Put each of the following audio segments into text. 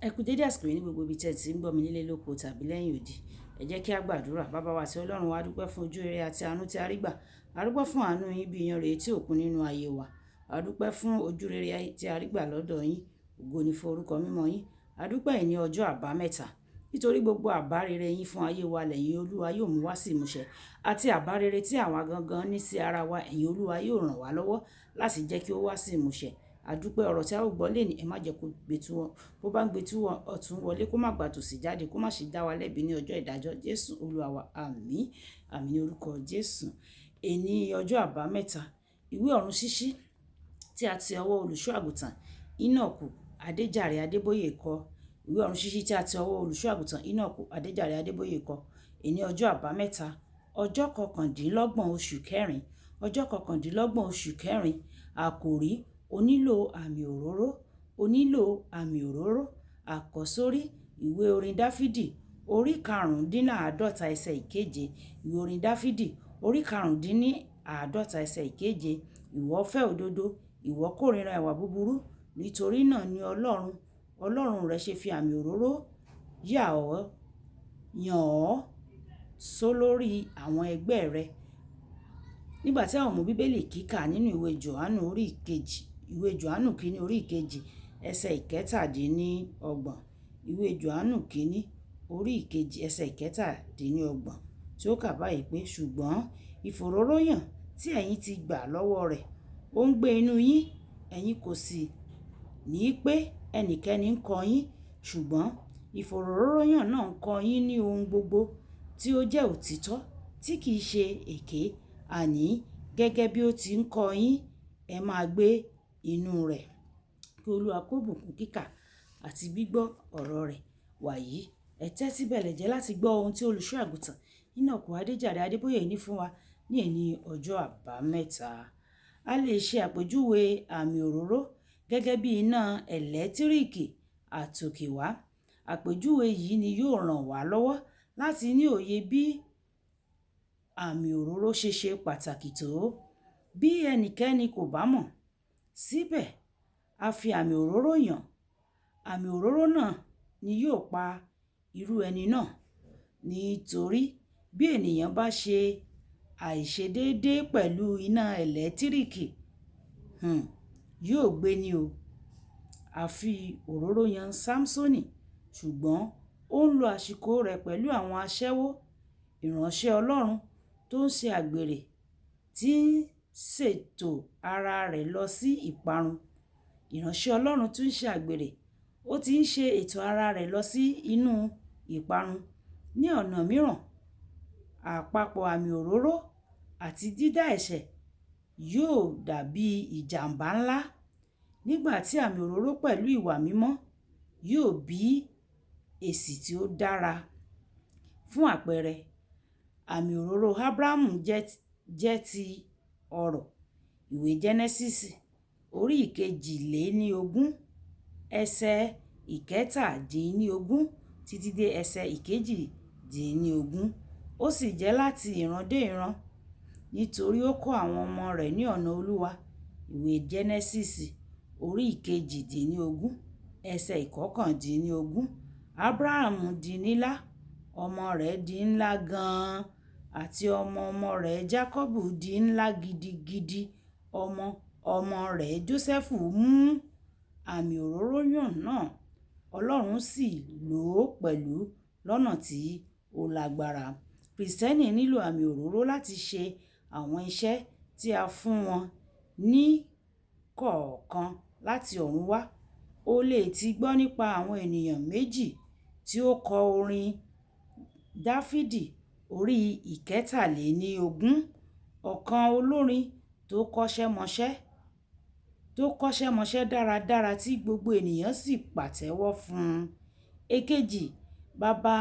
Ẹ kú dédé àsìkò yìí ní gbogbo ibi tí ẹ ti ń gbọ́ mi nílé lóko tàbí lẹ́yìn odi. Ẹ jẹ́ kí a gbàdúrà. Baba wa àti Ọlọ́run wa, a dúpẹ́ fún ojú rere àti àánú tí a rí gbà. A dúpẹ́ fún àánú yín bí iyanrìn etí òkun nínú ayé wa. A dúpẹ́ fún ojú rere tí a rí gbà lọ́dọ̀ yín. Ògo ni fún orúkọ mímọ́ yín. A dúpẹ́ ní ọjọ́ àbámẹ́ta. Nítorí gbogbo àbá rere yín fún ayé wa lẹ́yìn Olúwa yóò mú wá sí ìmúṣẹ. Àti àbá rere tí àwa gangan ní sí ara wa, ẹ̀yin Olúwa yóò ràn wá lọ́wọ́ láti jẹ́ kí ó wá sí ìmúṣẹ. A dúpẹ́ ọ̀rọ̀ tí a ó gbọ́ lónìí, ẹ má jẹ́ kó gbé tú wọn. Bó bá ń gbé tú ọ̀tún wọlé, kó má gba tòsì jáde, kó má ṣe dá wa lẹ́bi ní ọjọ́ ìdájọ́. Jésù Olúwa wa. Àmín. Àmín ní orúkọ Jésù. Èní ọjọ́ àbámẹ́ta, ìwé ọ̀run ṣíṣí tí a ti ọwọ́ olùṣọ́ àgùntàn Enoch Adéjàre Adébóyè kọ. Ìwé ọ̀run ṣíṣí tí a ti ọwọ́ olùṣọ́ àgùntàn Enoch Adéjàre Adébóyè kọ. Èní ọjọ́ àbámẹ́ta, ọjọ́ kọkàndínlọ́gbọ̀n oṣù kẹrin, ọjọ́ kọkàndínlọ́gbọ̀n oṣù kẹrin. Àkòrí: o nílò àmì òróró, o nílò àmì òróró. Àkọ́sórí: ìwé orin Dáfídì orí karùndínláàádọ́ta ẹsẹ̀ ìkeje. Ìwé orin Dáfídì orí karùndínláàádọ́ta ẹsẹ̀ ìkeje. Ìwọ fẹ́ òdodo, ìwọ kórìíra ìwà búburú. Nítorí náà ni Ọlọ́run, Ọlọ́run rẹ ṣe fi àmì òróró yà ọ́, yàn ọ́ sólórí àwọn ẹgbẹ́ rẹ. Nígbà tí a ó mú Bíbélì kíkà nínú ìwé Jòhánù orí ìkejì, ìwé Jòhánù kínní orí ìkejì ẹsẹ̀ ìkẹtàdínníọgbọ̀n. Ìwé Jòhánù kínní orí ìkejì ẹsẹ̀ ìkẹtàdínníọgbọ̀n tí ó kà báyìí pé, ṣùgbọ́n ìfòróróyàn tí ẹ̀yin ti gbà lọ́wọ́ rẹ̀ ó ń gbé inú yín, ẹ̀yin kò sì ní pé ẹnikẹ́ni ń kọ́ yín, ṣùgbọ́n ìfòróróyàn náà ń kọ́ yín ní ohun gbogbo tí ó jẹ́ òtítọ́ tí kì í ṣe èké, àní gẹ́gẹ́ bí ó ti ń kọ́ yín, ẹ máa gbé inú rẹ̀. Kí Olúwa kó bùkún kíkà àti gbígbọ́ ọ̀rọ̀ rẹ̀ wàyí. Ẹ tẹ́tí bẹ̀lẹ̀jẹ́ láti gbọ́ ohun tí olùṣọ́ àgùntàn Enoch Adéjàre Adébóyè ní fún wa ní èní ọjọ́ àbámẹ́ta. A lè ṣe àpèjúwe àmì òróró gẹ́gẹ́ bí iná ẹ̀lẹ́tíríkì àtòkèwá. Àpèjúwe yìí ni yóò ràn wá lọ́wọ́ láti ní òye bí àmì òróró ṣe ṣe pàtàkì tó. Bí ẹnikẹ́ni kò bá mọ̀, síbẹ̀ a fi àmì òróró yàn. Àmì òróró náà ni yóò pa irú ẹni náà. Nítorí bí ènìyàn bá ṣe àìṣedéédé pẹ̀lú iná ẹ̀lẹ́tíríkì, yóò gbé ni o. A fi òróró yan Sámsónì, ṣùgbọ́n ó ń lo àsìkò rẹ̀ pẹ̀lú àwọn aṣẹ́wó. Ìránṣẹ́ Ọlọ́run tó ń ṣe àgbèrè tí ń ṣètò ara rẹ̀ lọ sí ìparun. Ìránṣẹ́ Ọlọ́run tó ń ṣe àgbèrè, ó ti ń ṣe ètò ara rẹ̀ lọ sí inú ìparun. Ní ọ̀nà mìíràn, àpapọ̀ àmì òróró àti dídá ẹ̀ṣẹ̀ yóò dàbí ìjàmbá ńlá. Nígbà tí àmì òróró pẹ̀lú ìwà mímọ́ yóò bí èsì tí ó dára. Fún àpẹẹrẹ, àmì òróró Ábúráhámù jẹ́ ti ọrọ̀. Ìwé Jẹ́nẹ́sísì orí ìkejìléníogún ẹsẹ̀ ìkẹtàdínníogún títí dé ẹsẹ̀ ìkejìdínníogún. Ó sì jẹ́ láti ìran dé ìran, nítorí ó kọ́ àwọn ọmọ rẹ̀ ní ọ̀nà Olúwa. Ìwé Jẹ́nẹ́sísì orí ìkejìdínníogún ẹsẹ̀ ìkọkàndínníogún. Ábúráhámù di nílá, ọmọ rẹ̀ di ńlá gan-an, àti ọmọ ọmọ rẹ̀ Jákọ́bù di ńlá gidigidi. Ọmọ ọmọ rẹ̀ Jósẹ́fù mú àmì òróró yàn náà, Ọlọ́run sì lò ó pẹ̀lú lọ́nà tí ó lágbára. Krìstẹ́nì nílò àmì òróró láti ṣe àwọn iṣẹ́ tí a fún wọn ní kọ̀ọ̀kan láti ọ̀run wá. O lè ti gbọ́ nípa àwọn ènìyàn méjì tí ó kọ orin Dáfídì orí ìkẹtàléníogún. Ọ̀kan olórin tó kọ́ṣẹ́mọṣẹ́ dáradára tí gbogbo ènìyàn sì pàtẹ́wọ́ fún un. Èkejì, bàbá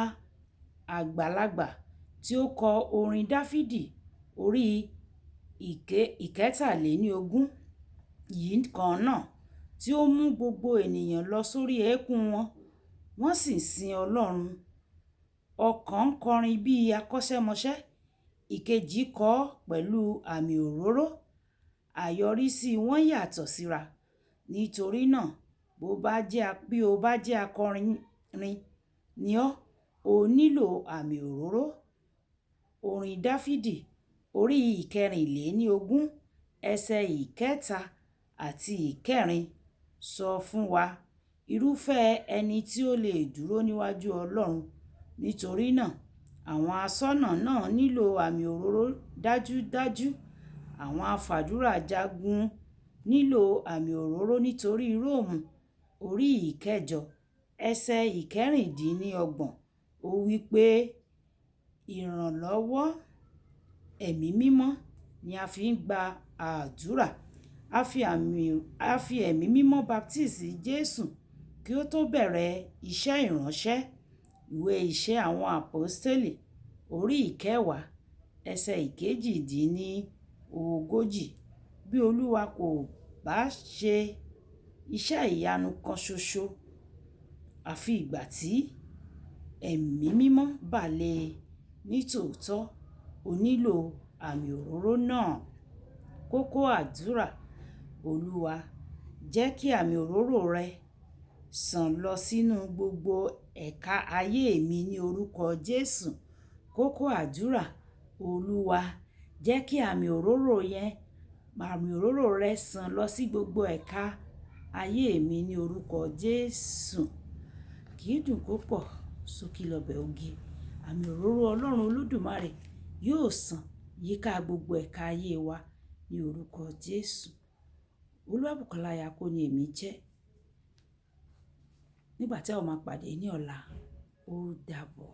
àgbàlagbà tí ó kọ orin Dáfídì orí ìkẹtàléníogún yìí kan náà tí ó mú gbogbo ènìyàn lọ sórí eékún wọn, wọ́n sì sin Ọlọ́run. Ọ̀kan ń kọrin bí akọ́ṣẹ́mọṣẹ́, ìkejì kọ ọ́ pẹ̀lú àmì òróró. Àyọrísí wọn yàtọ̀ síra. Nítorí náà, bó Bó bá jẹ́, bí o bá jẹ́ akọrin ni ọ́, o nílò àmì òróró. Orin Dáfídì orí 24 ẹsẹ̀ 3 àti 4 sọ fún wa irúfẹ́ ẹni tí ó lè dúró níwájú Ọlọ́run. Nítorí náà, àwọn aṣọ́nà náà nílò àmì òróró dájúdájú. Àwọn afàdúrà jagun nílò àmì òróró nítorí Róòmù orí 8 ẹsẹ̀ 26 ó wí pé ìrànlọ́wọ́ ẹ̀mí mímọ́ ni a fi ń gba àdúrà. A fi ẹ̀mí mímọ́ baptisi Jésù kí ó tó bẹ̀rẹ̀ iṣẹ́ ìránṣẹ́. Ìwé ìṣe àwọn àpọ́stélì orí 10 ẹsẹ̀ 38. Bí Olúwa kò bá ṣe iṣẹ́ ìyanu kan ṣoṣo, àfi ìgbà tí ẹ̀mí mímọ́ bà lé ní tòótọ́, o nílò àmì òróró náà. Kókó àdúrà. Olúwa, jẹ́ kí àmì òróró rẹ sàn lọ sínú gbogbo ẹ̀ka ayé mi ní orúkọ Jésù. Kókó àdúrà. Olúwa, jẹ́ kí àmì òróró yẹn, àmì òróró rẹ sàn lọ sí gbogbo ẹ̀ka ayé mi ní orúkọ Jésù. Kì í dùn kó pọ̀, sókí lọbẹ̀ oge. Àmì òróró Ọlọ́run Olódùmarè yóò sàn yíká gbogbo ẹ̀ka ayé wa ní orúkọ Jésù. Olúwabùkọ́lá Ayako ni èmi jẹ́. Nígbà tí a ó máa pàdé ní ọ̀la, ó dàbọ̀.